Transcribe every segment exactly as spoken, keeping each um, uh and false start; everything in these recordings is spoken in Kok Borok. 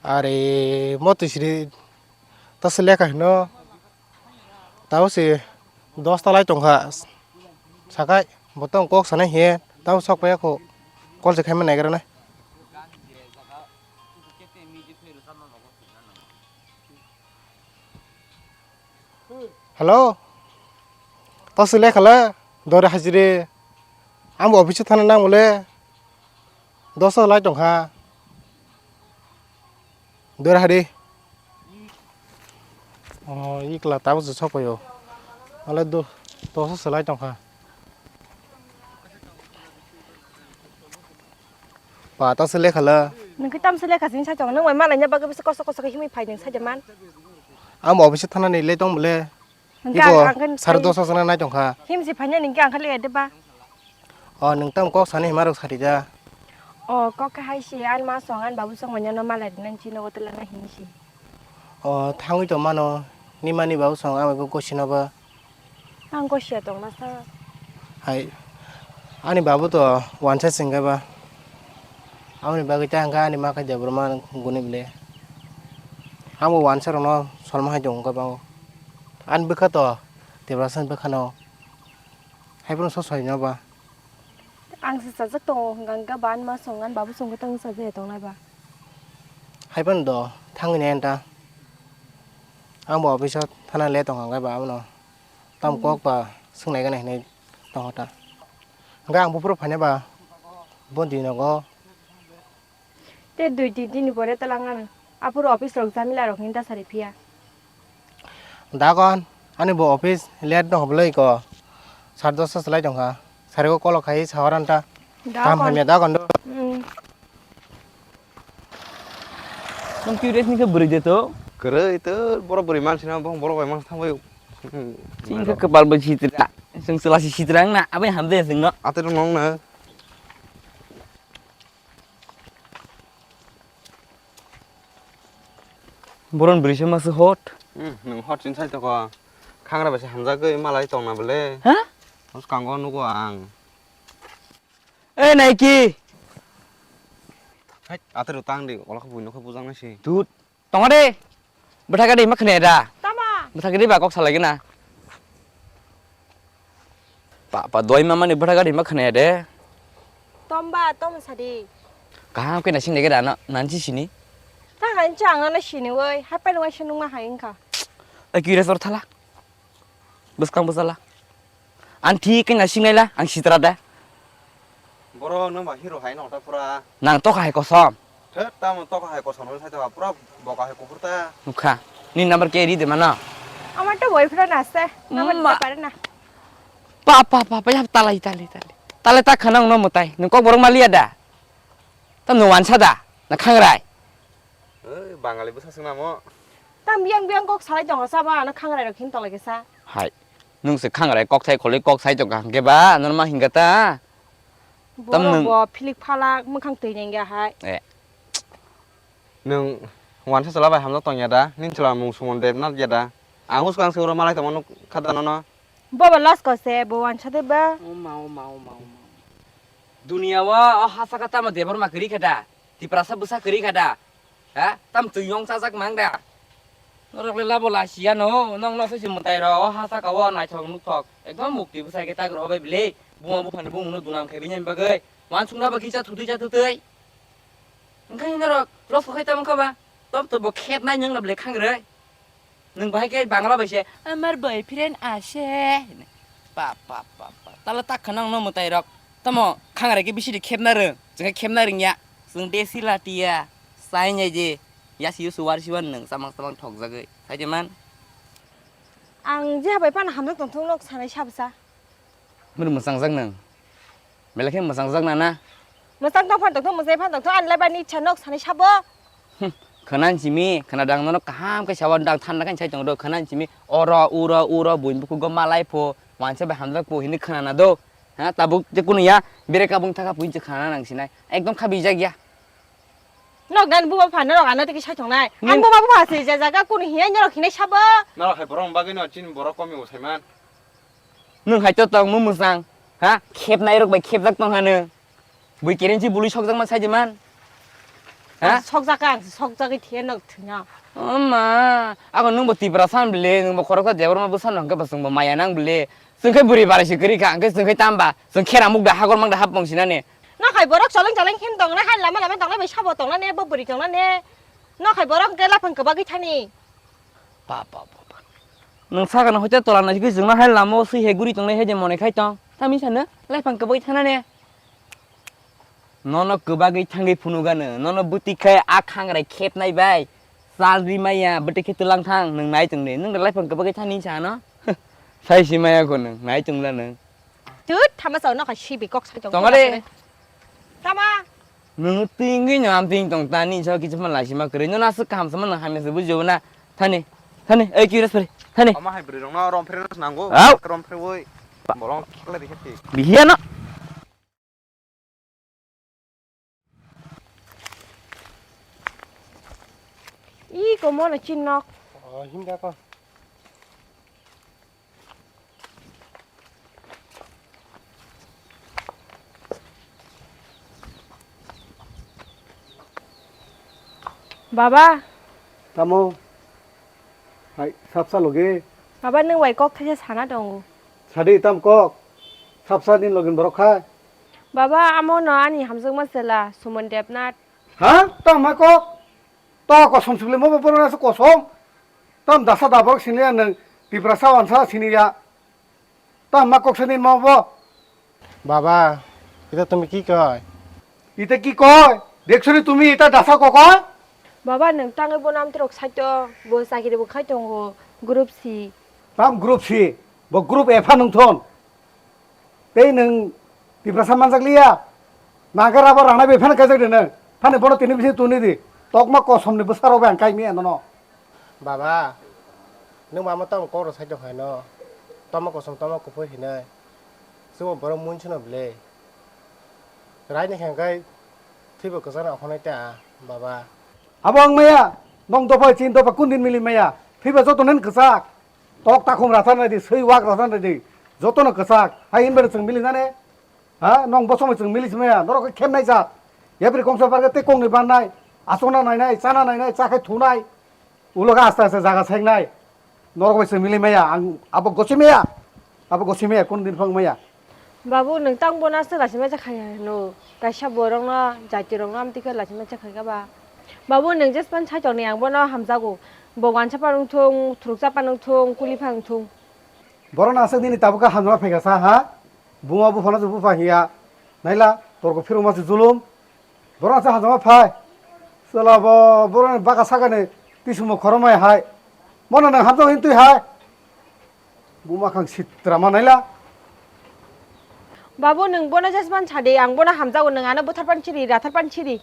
Are, mo twi siri ta se lekha hino. Tao se dos ta lai tongkha. Sakai, bo tong kok sanai he, tao sok paya kho. Call se khaima naigra na. Hello? Tao se lekha le, dore hajire. Ang bo office thana nang bole. Dos ta lai tongkha. Dura hari. Oh, ikla tabo se sok payo. Ale do, dos ta se lai tongkha. Pa ta se lekha la. Nung khe tam se lekha sini sa chong. Nung mai malai nya bagwi bisa koso koso khe himwi phai nung sa jaman. Ang office thana ni le tong bole. Hingke ibo ang, ang khe sare dos ta sana nai tongkha. Himsi phanya ningke ang khali ede ba. O, nwng tamo kok sani hima rok sari da? O, kok khe hai se, ani ma song, ani babu song, manya no malai rinani chini nogo twlangna hini se. O, thangwi tong mano, ni mani babu song, ang bai gosi no ba. Ang gosi ya tong masa. Hai, ani babu to wansa singga ba. Aboni bagwi ta hingka ani ma khe Debbarma guni bile. Amo wansa rok no solma hai tong kha ba. Ani bwkha to Tiprasa ni bwkha no. Hai phano so soi no ba. Ang se chajak tongo hwnka hwnkhe ba ani ma song ani babu song khe tang sajak ya tongnai ba. Hai phano do thangwi nai ta. Ang bo office o thana le tong hwnka ba abono. Tam kok ba swngnai gana hinwi tong ta. Hwnka ang buphuru phaina ba bo di nogo. Te dui tin din ni pore talang ano. Aphuru office rok jamila rok hinta sari phiya. Dagon, ani bo office late no hobloi ko. Sar dos ta salai tongkha. Sari ko kolok khai sahor anta. Dagon. Kam hamya dagon do. Hmm. Nang curious ni ke beri de to. Kerei to borok beri man sina bong borok bai man thangbai. Sing ke kepal bo sitra. Sing selasi sitra na abai hamde sing no. Ate rong nong na. Boron bwrwi se masa hot. Hmm, nwng hot sin sai toko. Khangra bai se hamjagwi malai tongna bole. Ha? Bwskango nugo ang. Ei, Naiki! Hai, atero tang di, ola khe buino khe bujang nai si. Dut, tongo de. Bwtha gari ma khne da. Tama. Bwtha gari ba kok salai gina. Pa, pa, doi mama ni bwtha gari ma khne de. Tomba, tom sadi. Kaham khe na sing de gada na, nan si sini. Ta han chang na sini woi, hapai nung ai sini nung ma hai wngkha. Ai kire sor thala. Bwskang bwsala. Ang thik khe na singnai la, ang sitra da. Boro nang ba hero hai no ta pura. Nang toka hai kosom. Thek tamo toka hai kosom no sai ta pura boka hai kuphur ta. Nukha. Ni number ke ri de mana? Amar to boyfriend ase. Number Ma- dite pare na. Pa, pa, pa, pa, ya talai, talai, talai. Talai ta khana no mutai. Nung kok borok maliya da? Tam no wansa da? Na khangrai? Oi, Bangali bwsa swngnamo. Tam biyang biyang kok salai tongo sa ba, ano khangrai rok hin tolai khe sa. Hai. Nung se khangrai kok sai kholoi kok sai tongkha hwnkhe ba, norma hingka ta. Tam borok nwng bo philik phalak mwkhang twi nengya hai. Eh. Nwng wansa chwla bai hamjak tongya da? Nini chwla mung sumon debna ya da? Ang uskang se oro malai tongma nuk kha da nono. Bobo losko se bo wansa de ba. O ma, o ma, o ma, o ma. Dunia o, o ha saka tamo Debbarma kwrwi khe da? Tiprasa bwsa kwrwi kha da? Ha? Tam twi yong chajak mang da? Norok le labo la siya no, nong no se si mwtai ro, o ha saka o naithok nukhok. Ekdom mukti bwsai khe tak ro bai bile. Buma buphani bumung no dunam khe bini bagwi. Wansuk na bagwi cha thutwi cha thutwi. Wngkha norok losko khai tamo kha ba? Tom to bo khet nai nyang na bile khangrwi. Nwng bahai khe Bangla bai se, "Amar boyfriend ase." Pa, pa, pa, pa. Tala tak khana ang no mwtai rok. Tamo khangrai khe bisiri khepna rwng. Chwng khe khepna rwngya. Chwng desi latiya. Sai nai je. Yasi yusu warsi wan nwng chamang chamang thokjagwi. Sai je man. Ang je bai pan hamjak tongthok nok sanai sabsa. Mani mwchangjak nwng? Belai khe mwchangjak na na? Mwchang tong phan tongthok, mwchai phan tongthok, ani laibar ni ichha nok sanai sabo. Hmm, khwna simi, khwna dang nono kaham khe sawa dang thanda khe sai tong do, khwna simi, oro, uro, uro, buini bukhugo malai pho, wansa bai hamjak pho, hini khwna na do. Ha, tabuk je kunu ya, bere kabung thaka pho hinse khwna nang sinai. Ekdom kha bijak ya. Nok dan buba pha norok ano tiki sai tongnai. Ang buba buba se je jaga kunu hiya norok hinai sabo. Norok hai borok bagwi no chini borok komi usai man. Nwng hai to tong mu mwsang. Ha? Khepnai rok bai khepjak tong hano. Bui kerenchi bului sokjak man sai je man. Ha? Sokjak ang, sokjagwi thiya nok thwngya. Oma, ako nwngbo Tiprasa bwle, nwngbo khoroksa Debbarma bwsano hwnkhe bo chwngbo maya nang bwle. Chwngkhe bwrwi barai se kwrwi kha, hwnkhe chwngkhe tamba, chwng khera mukda hagor mangda hap bongsinani. Nokhai borok choleng choleng khe tongnai, hai lama lama tongnai bai sabo tongnani, bo bwrwi tongnani. Nokhai borok hwnkhe laphang kwbagwi thani. Ba, ba, ba, ba. Nwng sakano hoite tola naisingwi chwngno hai lama o swi he guri tongnai hai je mone khai tong. Tamni sano laphang kwbagwi thanani. Nono kwbagwi thangwi phunukgano, nono bwtwi khai a khangrai khepnai bai. Chal ri maya, bwtwi khe twlang thang, nwng nai tongdi. Nwng da laphang kwbagwi thani sa ano? Sai si maya kho nwng, nai tongla nwng. Tut, thama sao no khai sibi kok sai tong. Tong de. Tama. Nwng tingwi no am ting tong tani so kichu man lai sima kwrwi. Nono aswk kaham sama nwng hamya se bujio na. Thani, thani, ei kiras pari, thani. Ama hai bwrwi rokno rom phre nango. Au. Rom phre woi. Bolong khikla dikhe ti. Bihiya no. Ih, komo na chin nok. Oh, hinda ko. Baba. Tamo. Hai, sapsa loge. Baba, nwng bai kok thaisa sana tongo. Sadi tam kok. Sapsa din login borok khai. Baba, amo no ani hamjakma chwla, Suman Debnath. Ha? Tam ma kok? To kosom sibli mo borok na kosom. Tam dasa da borok sini ya nwng Tiprasa wansa sini ya. Tam ma kok sini mo bo. Baba, ita tumi ki koi? Ita ki koi? Deksori tumi ita dasa kokoi? Baba, nwng tangwi bo nam trok saito, bo chakiri bo khai tongo, group C. Tam group C, bo group F ha nung thon. Tei nwng Tiprasa manjak liya. Naga raba rana be phano kajak de nwng. Phano bono tini bisi tuni di. Tokma kosom ni bwsarok be ang kai mi ano no. Baba, nwng mama tamo kok rw sai tong hai no. Tamo kosom tamo kuphur hinai. Chwngbo borok mui sino bwle. Raini khe hwnkhe thwibo kwchana okhonai ta, baba. Abo wng maya, nong dopha chin dopha kun din mili maya. Thwiba joto nen kwchak. Tok takhum rathan radi, swi wak rathan radi. Joto no kwchak. Hai inbari chwng mili nane. Ha, nong bosong chwng mili maya. Norok khe khemnai jat. Yapri kongsa barga te kongni bannai. Asona nainai, chana nainai, chakhai thunai. Ulo khe aste aste jaga seknai. Norok bai se mili maya, ang abo gosi maya. Abo gosi maya, kun din phang maya. Babu, nwng tang bono aswk lachima cha khai no. Kaisa borok no, jati rok no amtwi khe lachima cha khai kha ba. Babu, nwng jespan sai tong ni ang bono hamjago. Bo wansa panung thung, thuruksa panung thung, kuli phang thung. Borok no aswk nini tabuk khe hamjama phaikha sa ha? Buma buphano se bupha hiya. Naila, torko phirok ma se julum. Borok no se hamjama phai. Chwla bo borok ni baka saka ni tisumo khoromai hai. Bono nwng hamjak hwn twi hai. Buma khang sitra ma naila. Babu, nwng bono jesman sadi, ang bono hamjago, nwng ano buthar pan siri, rathar pan siri.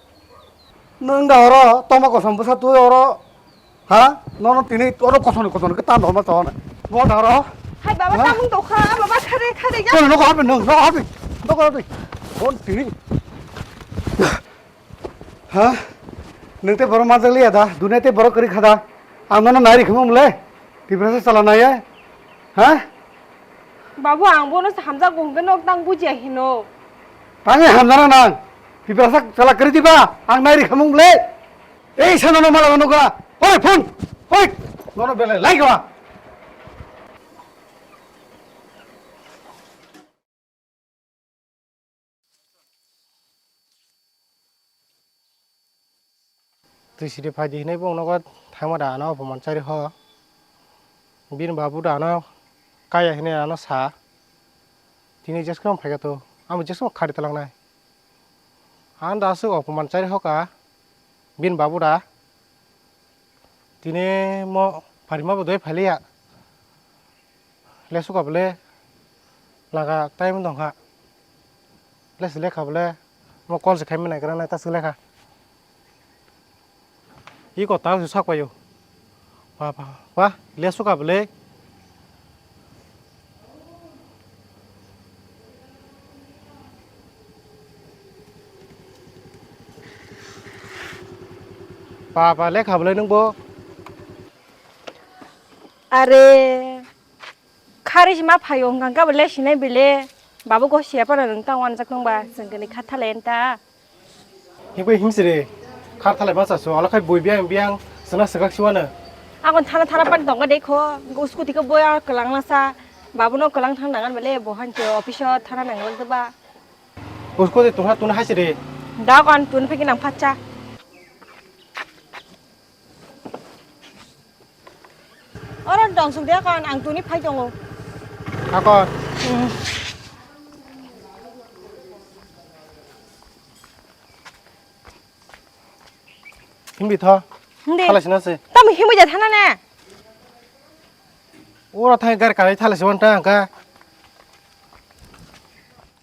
Nwng da oro, toma kosom bwsa twi oro. Ha? Nono tini oro kosom kosom khe tan rwma to. Bo da oro. Hai baba, ha? Tamung tokha, baba, khare, khare, ya. Nono nokho habi, nwng nokho habi. Nokho habi. Bon tini. Ha? Nwng tei borok manjak liya da? Dunia tei borok kwrwi kha da? Ang nono nai rikha mung le? Tiprasa chala nai ya? Ha? Babu, ang bono se hamjago hwnkhe nok tang bujiya hino. Tangwi hamjana nang. Tiprasa chala kwrwi diba? Ang nai rikha mung le? Ei sano no mala no ga. Oi phone. Oi. Nono belai lai ga. Twi sidi phaidi hinwi bo nogo thangma da ano opoman chari ho. Bini babu da ano kaya hinwi ano sa. Tini jeske phaikha to. Amo jeske khari talangnai. Ano da aswk opoman chari hoka. Bini babu da. Tini mo pharima bo doi phaliya. Lesu ka bole laga time dong ha. Les lekha bole mo call se khaima nai gra nai ta se lekha. Iko ta su sak payo. Wa, wa, wa, lesu ka bole. Papa, lekha bole nwng bo? Are, khari sima phayo hwnkha khe bole sinai bile. Babu go siya phano nwng tang wanjak nung ba, chwng khe ni kha thalai ta. Himkhe himsiri. Khar thalai basa so, ala khai bui biang biang, sena segak siwano. Akon thana thana pan tongo dekho, scooty ko boya kelang nasa, babuno kelang thang nangan bele, bohan che office o thana nangan ba. Scooty tungha tuna hai siri. Da kon tun phiki nang phacha. Oro dongsuk de kon, ang tuni phai tongo. Akon. Hmm. Himbi tho. Hindi. Thala sina se. Tamo himbi ja thana ne. Oro thai gar kari thala se wanta angka.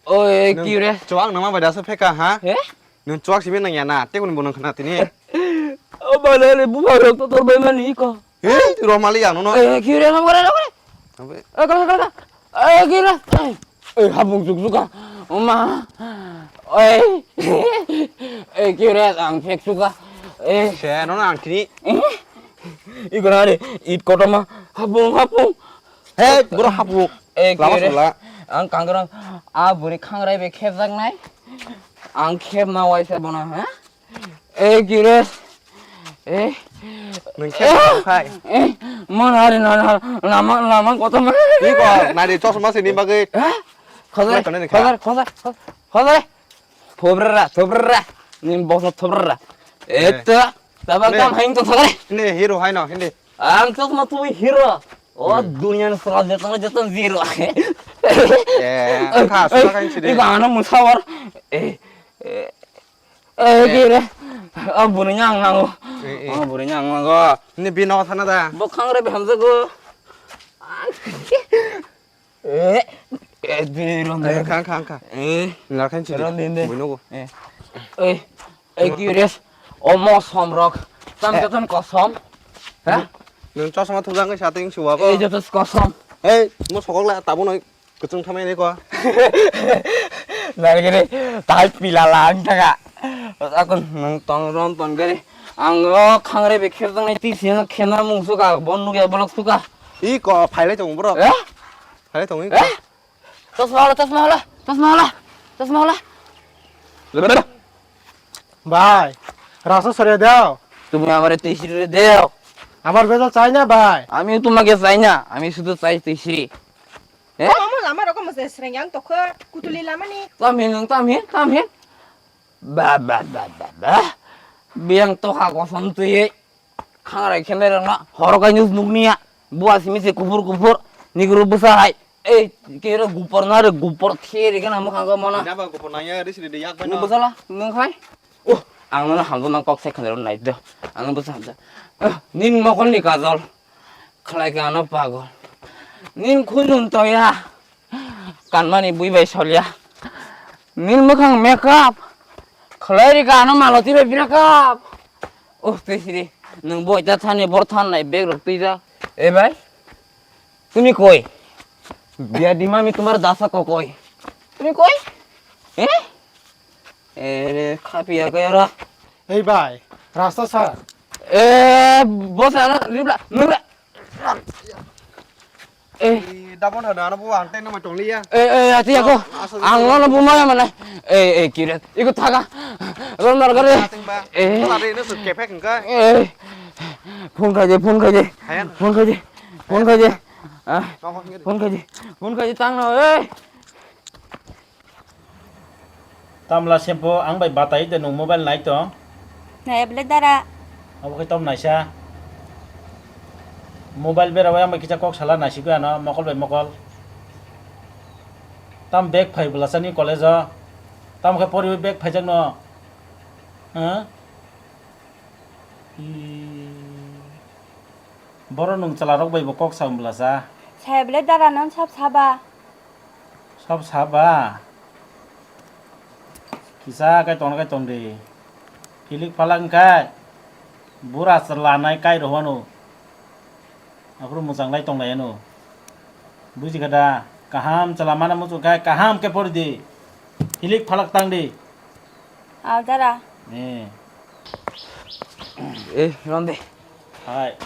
Oi, nwng ki re? Chuak nama bai daso pheka, ha? He? Nwng chuak simi nang ya na, te kuni bo nwng khna tini. O bale le bu bale to tor bai mani ko. He, romali ya no no. Eh, ki re nam kare, nam kare. Abe. Eh, kala, kala, kala. Eh, ki re? Eh, eh, habung juk juk ka. Oma. Oi. Eh, ki re ang phek juk ka. Eh. Se no na ang tini. Eh? Iko na re, it kotoma. Habung, habung. He, boro hapuk. Eh, lama kere. Sula. Ang kangrang, a buri khangrai be khepjak nai. Ang khep ma waisa bono, ha? Eh, kere. Eh. Nwng khep ma khai. Eh, mon hari na na, lama, lama koto ma. Ni ko, nari chosma sini bagwi. Ha? Khozai, khozai, khozai, khozai. Thobrara, thobrara. Ni boso thobrara. Eh. Eta, tabang tam haing to thogre. Ni hero hai no, hindi. Ang chosma twi hero. O duniya ni sal jeta jeta zero. Eh, kha sura kain sidi. Iba ano musawar. Eh, eh, eh, kire. Ang buni nyang nango. Ang buni nyang nango. Ni bino thana da. Bo khangre be hamjago. Eh, eh, di ron. Eh, khang, khang, khang. Eh. Lar khan sidi. Ron din de. Buino go. Eh. Eh, eh, curious. Omo somrok. Tam joton kosom. Ha? Nwng chosma thubjak wngkha sating suwa ko. Eh, joto kosom. Ei, mo sokok la tabo noi. Kuchung thamai ni ko. Nargiri, tai pila la ang thaka. Akon nwng tong ron tong gari. Ang o khangre be khep jang nai ti sina khena mung suka. Bon nugya bolok suka. I ko phailai tong bro. Eh? Hai, tongwi. Eh? Chosma hola, chosma hola, chosma hola, chosma hola. Bhai, rasa sore deo. Tumi amare tisri re deo. Amar bejal chai na, bhai. Ami tumake chai na, ami sudu chai tisri. Eh? Omo lama rokom se sreng yang tokho, kutuli lama ni. Tamhin, tamhin, tamhin. Ba, ba, ba, ba, ba. Biang to ha kosom tui. Khangrai khenai rang na. Horo kai news nuk niya. Bua simi se kupur kupur. Nigru busa hai. Ei, kero gupor na re, gupor the re kana mukha ko mana. Naba gupor na ya, ris ri de yak bai na. Nung busa la, nung khai. Oh, ang no hamdo nang kok se khenai ro nai do. Ang busa hamdo. Eh, nin mokol ni kajol. Khlai ka ano pagol. Nin khujun toya. Kanmani bui bai solya. Nini mwkhang makeup. Khlai ri ka ano maloti bai breakup. Oh, tei siri. Nwng boi ta thani bor than nai bag rok twi jak. E bai. Tumi koi? Biya di mami tumar dasa ko koi. Tumi koi? Eh? Eh, khapiya koi ora. Ei bai, rasta sa. Eh, boss ana ribla, nubla. Eh. Dabon hana ano bo ang tei nama tongliya. Eh, eh, ati ako. Ang lo no buma mana. Eh, eh, kira. Iko thaga. Ron mar gare. Eh. Tala re no su kepek engka. Eh. Phone khaje, phone khaje. Phone khaje. Phone khaje. Ah. Phone khaje. Phone khaje tang no. Eh. Tamla sempo ang bai batai de nwng mobile nai tong? Nai bele dara. Abo khe tom naisa. Mobile bera bai ang bai kisa kok sala naisi koi ano mokol bai mokol. Tam bag phai bwlasa ni college o. Tam khe pori bag phaijak no. Ha? Borok nwng chwla rok bai bo kok sa bwlasa. Sai bele dara nwng sab saba. Sab saba. Kisa kai tong kai tong de. Hilik phalak kai. Bura chwla nai kai rohwano. Aphuru mwchang lai tong lai ano. Buji kha da. Kaham chwla mana muchung kai kaham khe pori di. Hilik phalak tang di. Al dara. Eh. Eh, ronde. Hai.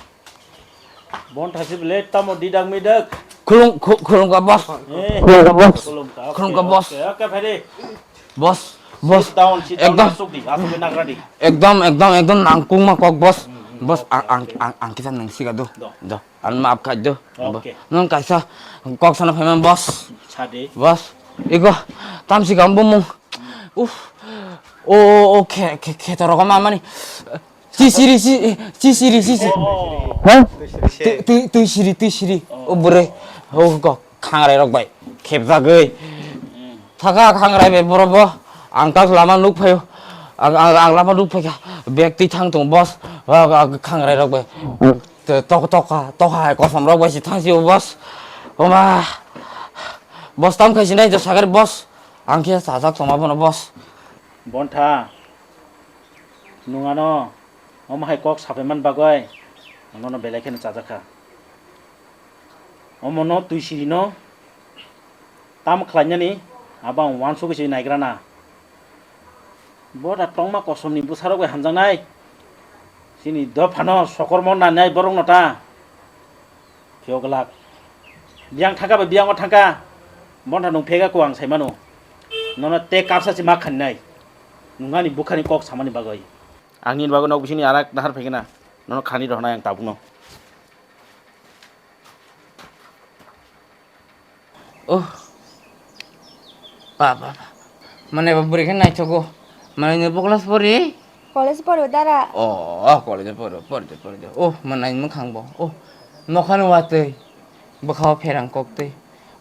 Bon thasi bele tamo didak midak. Khulung, khu-, khulung ka boss. Eh. Khulung ka boss. Khulung ka. Khulung ka boss. Oke, oke, phaidi. Boss. Boss, sit down, sit down, ekdom, asuk di, asuk di, nagra di. Ekdom, ekdom, ekdom nangkukma kok, boss. Hmm, hmm, boss, okay, ang, ang, okay, ang, ang kisa nang siga do. Do. Do. Ang maaf khai do. Okay. Nang kaisa kok sana phaima, boss. Sadi. Boss, iko tam siga bumung. Uf. O, o, o, khe, khe, khe to rokoma mani. Chisiri, chi-, chisiri, chisi. Oh. Ha? Twi, twi, twi siri, twi siri. Oh. O bwrwi. O kok khangrai rok bai. Khepjagwi. Hmm. Thaka khangrai bai borok bo. Ang kak lama nuk phaio. Ang, ang, ang lama nuk phaikha. Bag twi thang tongo, boss. Wa, wa, khangrai rok bai. Te tok, tok, tok hai kosom rok bai si thang si o, boss. Oma. Boss tam khai si nai jo sagari, boss. Ang khe sajak tongma bono, boss. Bontha. Nwng ano omo hai kok sapai man bagwi ang nono belai kheno chajakha. Omo no twi siri no tam khlainani abo ang uansugwi se naigra na. Bo da tongma kosom ni bwsarok bai hamjaknai. Chini dophano sokormo nanai borok no ta. Phiyok glak. Biyang thangka ba biyango thangka. Bontha nwng phega ko ang sai mano. Nono te kapsa si ma khaninai. Nwng ani bukhani kok samani bagwi. Ang nini bagwi nok bisingni arak dahar phegena. Nono khani rohonai ang tabukno. Oh. Ba, ba, ba. Mane ba bwrwi khe naithogo. Mane ni bo class pori? College pori dara. Oh, oh, college pori, pori, pori. Oh, mane ni mwkhang bo. Oh, nokha ni watwi. Bwkha o pherang kok twi.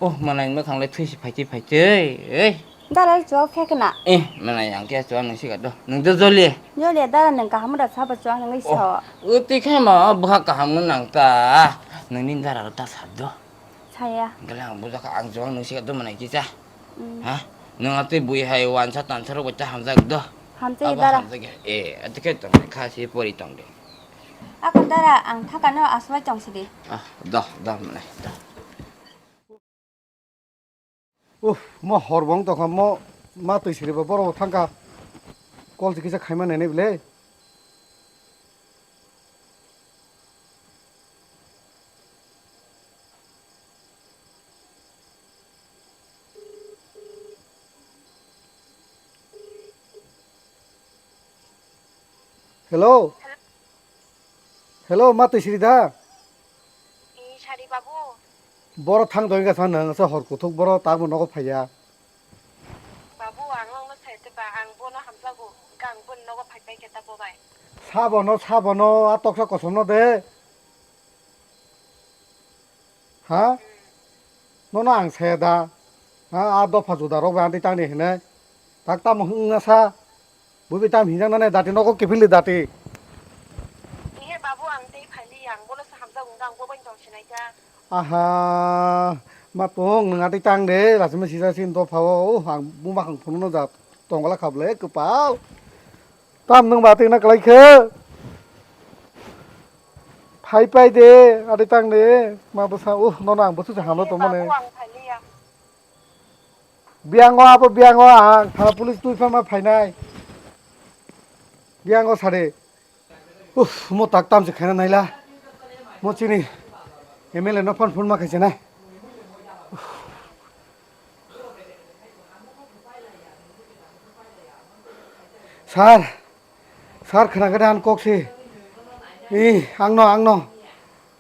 Oh, mane ni mwkhang le thwi si phai twi phai twi. Ei. Dara chuak phekna. Eh, mane yang khe chuak nang siga do. Nang do joli. Joli dara nang kaham da sabo chuak nang Oh, sao. Oh, twi khe ma bwkha kaham no nang ta. Nang ni dara ta sa do. Saya. Gale ang bujak ang jwang nung sika dumani kisa. Mm. Ha? Nung atwi bui hai wansa tansa rok ta hamjak do. Hamjak Abo dara. Hamjak ya. Eh, atike tong kha si pori tong de. Ako dara ang thaka no aslai tong sidi. Ah, do, do mane, do. Uf, mo hor bong tokha mo ma twi siri bo borok thangka. Kol si kisa khaima nene bile. Hello. Hello, ma twi siri da? Ee, sari babu. Boro thang doi ga sa nang sa hor kuthuk boro ta bo nogo phaiya. Babu, ang nokno sai te ba, ang bono hamjago, hwnkhe ang boni nogo phai pai khe ta bo bai. Sabono, sabono, a toksa kosom no de. Ha? Hmm. Nono ang saya da. Ha, a dopha juda rok bai anti tangni hinai. Tak tamo hwngna sa. Bubi tam hinjak nane dati nogo kiphilni dati. Ihe babu ang tei phaili ang bono se hamjak wngkha ang bo bai tong sinai kha. Aha, ma tong nwng atwi tang de, lachima sijak sin dopha o, oh, ang buma khang phunukno ja tongla khablai kwpal. Tam nwng ba twi na kwlai khe. Phai pai de, atwi tang de, ma bwsa, oh, nono ang bwsa se hamla tongmani. Babu ang phaili ya. Biyango abo biyango ang thana police twi phama phainai. Biyango sade. Uf, mo tak tam se khaina naila. Mo chini M L A no phone phone ma khaise nai. Sir, Sir, khna khe de ani kok se. Ih, ang no, ang no.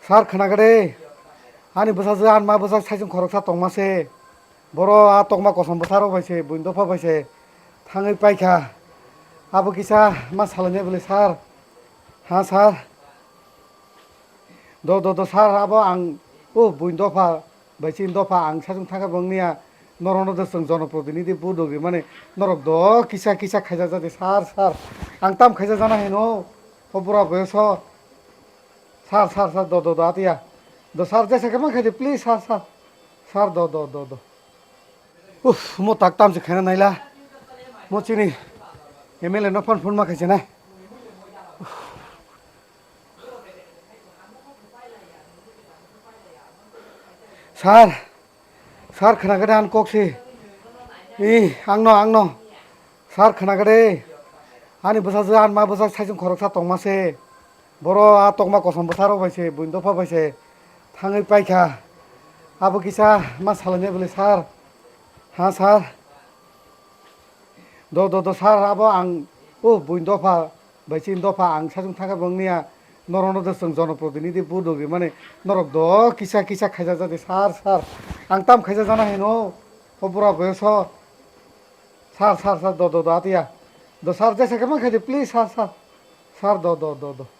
Sir, khna khe de. Ani bwsajwk, ani ma bwsajwk saichung khoroksa tongma se. Boro a tokma kosom bwsarok bai se, buini dopha bai se. Thangwi paikha. Abo kisa ma salainai bwle, sir. Ha, sir. Do, do, do, sir, abo ang, oh, buini dopha. Bai chini dopha ang sachung thangkha bwngniya norokno de chwng jonoprotinidhi vote rogwi mani norok do kisa kisa khaijak jati sir sir ang tam khaijak jana hino o bura boyoso sir sir sir do do do atiya do sir jesa khe man khaidi please sir sir sir do do do do uff mo tak tam se khaina naila mo chini M L A no phone phone ma khaise nai. Sir, sir, khna khe de ani kok se. Ih, ang no, ang no. Sir, khna khe de. Ani bwsajwk, ani ma bwsajwk saichung khoroksa tongma se. Boro a tokma kosom bwsarok bai se, buini dopha bai se. Thangwi paikha. Abo kisa ma salainai bwle, sir. Ha, sir. Do, do, do, sir, abo ang, o, buini dopha, bai chini dopha, ang sachung thangkhe bo wngya, norokno do chwng jonoprotinidhi vote rwgwi mani, norok do kisa, kisa khaijak jadi, sir, sir, ang tam khaijak jana hino, o bura boyoso, sir, sir, sir, do, do, do, atiya, do, sir, jesa khe man khaidi, please, sir, sir, sir, do, do, do, do.